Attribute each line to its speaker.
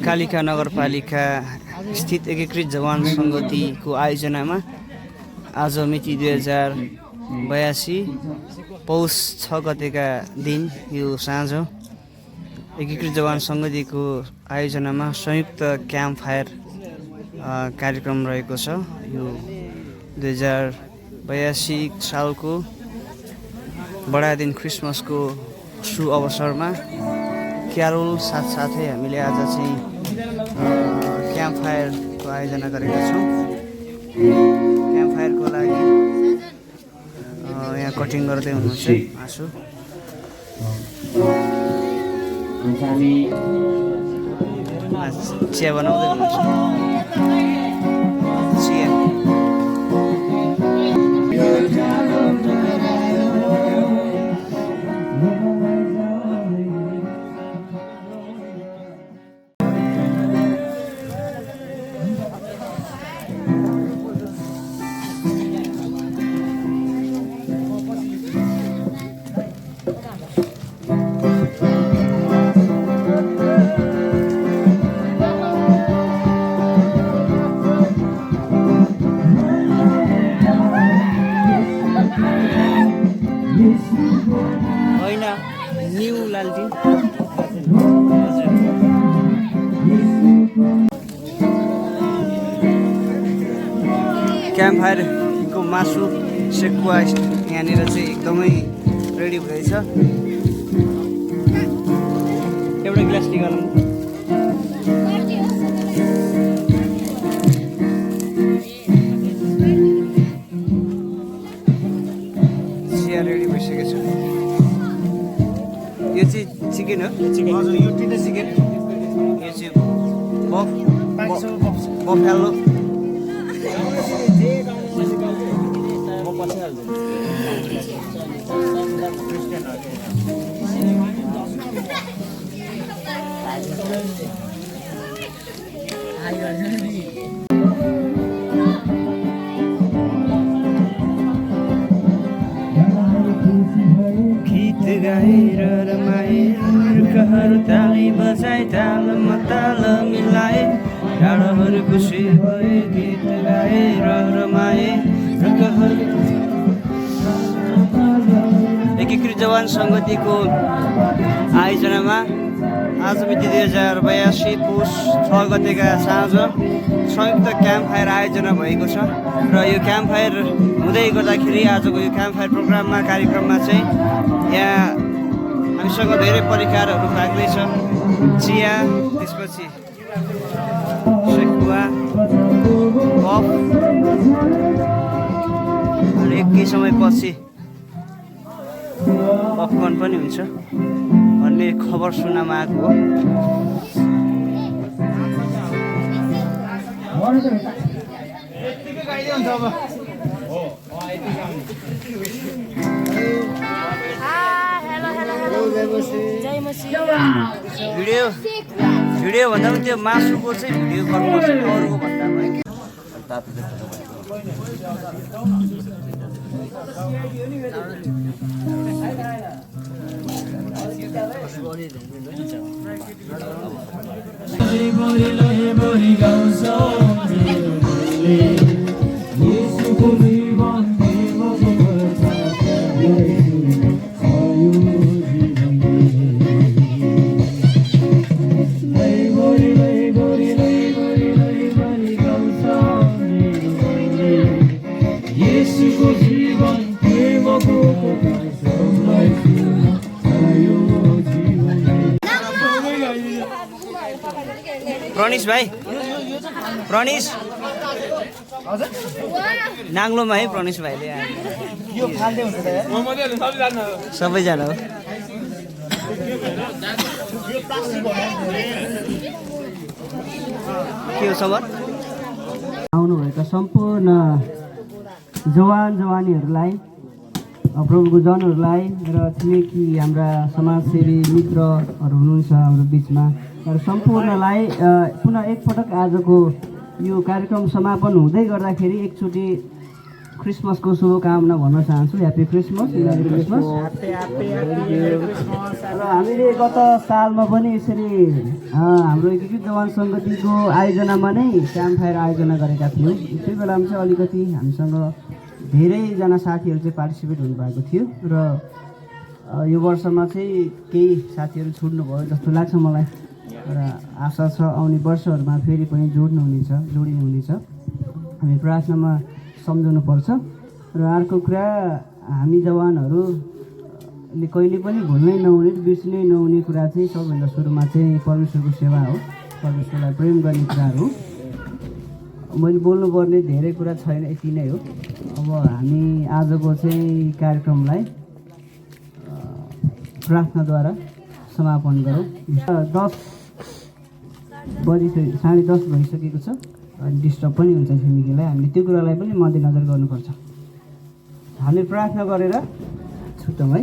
Speaker 1: कालिका नगरपालिका स्थित एकीकृत जवान सङ्गतिको आयोजनामा आज मिति 2082 पौष 6 गतेका दिन यो साँझ एकीकृत जवान सङ्गतिको आयोजनामा संयुक्त क्याम्प फायर कार्यक्रम रहेको छ। यो 2082 सालको बडादिन क्रिसमसको सु अवसरमा क्यारोल साथसाथै हामीले आज चाहिँ क्याम्प फायरको आयोजना गरेका छौँ। क्याम्प फायरको लागि यहाँ कटिङ गर्दै हुनुहुन्छ मासु। चिया बनाउँदै हुनुहुन्छ। चिया न्यू लालटिन क्याम्प फायरको मासु सेकुवा यहाँनिर चाहिँ एकदमै रेडी भएछ। एउटा ग्लास निकाल्नु। चिया रेडी भइसकेको छ। यो चाहिँ चिकन हो? हजुर, यो तिनवटा चिकन। यो चाहिँ बफेलो। गीत गाएर रमाए मुर्खहरू ताली बजाए तालमा ताल मिलाए डाँडाहरू खुसी भए गीत गाएर रमाए मुर्खहरू। एकीकृत जवान सङ्गतिको आयोजनामा आज मिति 2082 पौष 6 गतेका साँझ संयुक्त क्याम्प फायर आयोजना भएको छ। र यो क्याम्प फायर हुँदै गर्दाखेरि आजको यो क्याम्प फायर प्रोग्राममा कार्यक्रममा चाहिँ यहाँ हामीसँग धेरै परिकारहरू लाग्दैछ। चिया, त्यसपछि सेकुवा, कफ अनि एकै समयपछि पपकर्न पनि हुन्छ भन्ने खबर सुन्नमा आएको हो। भिडियो भन्दा पनि त्यो मासुको चाहिँ भिडियो गर्नुपर्छ अरूको भन्दा पनि। प्रणेश भाइ, प्रणेश नाङ्लोमा है प्रणेश भाइले सबैजना हो। के हो खबर? आउनुभएका सम्पूर्ण जवान जवानीहरूलाई, प्रभुको जनहरूलाई र छिमेकी हाम्रा समाजसेवी मित्रहरू हुनुहुन्छ हाम्रो बिचमा र सम्पूर्णलाई पुनः एकपटक आजको यो कार्यक्रम समापन हुँदै गर्दाखेरि एकचोटि क्रिसमसको शुभकामना भन्न चाहन्छु। Happy Christmas, merry Christmas. र हामीले गत सालमा पनि यसरी हाम्रो एकीकृत जवान सङ्गतिको आयोजनामा नै क्याम्प फायर आयोजना गरेका थियौँ। त्यो बेलामा चाहिँ अलिकति हामीसँग धेरैजना साथीहरू चाहिँ पार्टिसिपेट हुनुभएको थियो र यो वर्षमा चाहिँ केही साथीहरू छुट्नुभयो जस्तो लाग्छ मलाई र आशा छ आउने वर्षहरूमा फेरि पनि जोडिनुहुनेछ। हामी प्रार्थनामा सम्झाउनुपर्छ। र अर्को कुरा, हामी जवानहरूले कहिले पनि भुल्नै नहुने बिर्सिनै नहुने कुरा चाहिँ सबभन्दा सुरुमा चाहिँ परमेश्वरको सेवा हो, परमेश्वरलाई प्रेम गर्ने कुराहरू हो। मैले बोल्नुपर्ने धेरै कुरा छैन, यति नै हो। अब हामी आजको चाहिँ कार्यक्रमलाई प्रार्थनाद्वारा समापन गरौँ। 10 बजी 10:30 भइसकेको छ। अनि डिस्टर्ब पनि हुन्छ छिमेकीलाई, हामीले त्यो कुरालाई पनि मध्यनजर गर्नुपर्छ। हामी प्रार्थना गरेर छुट्यौँ है।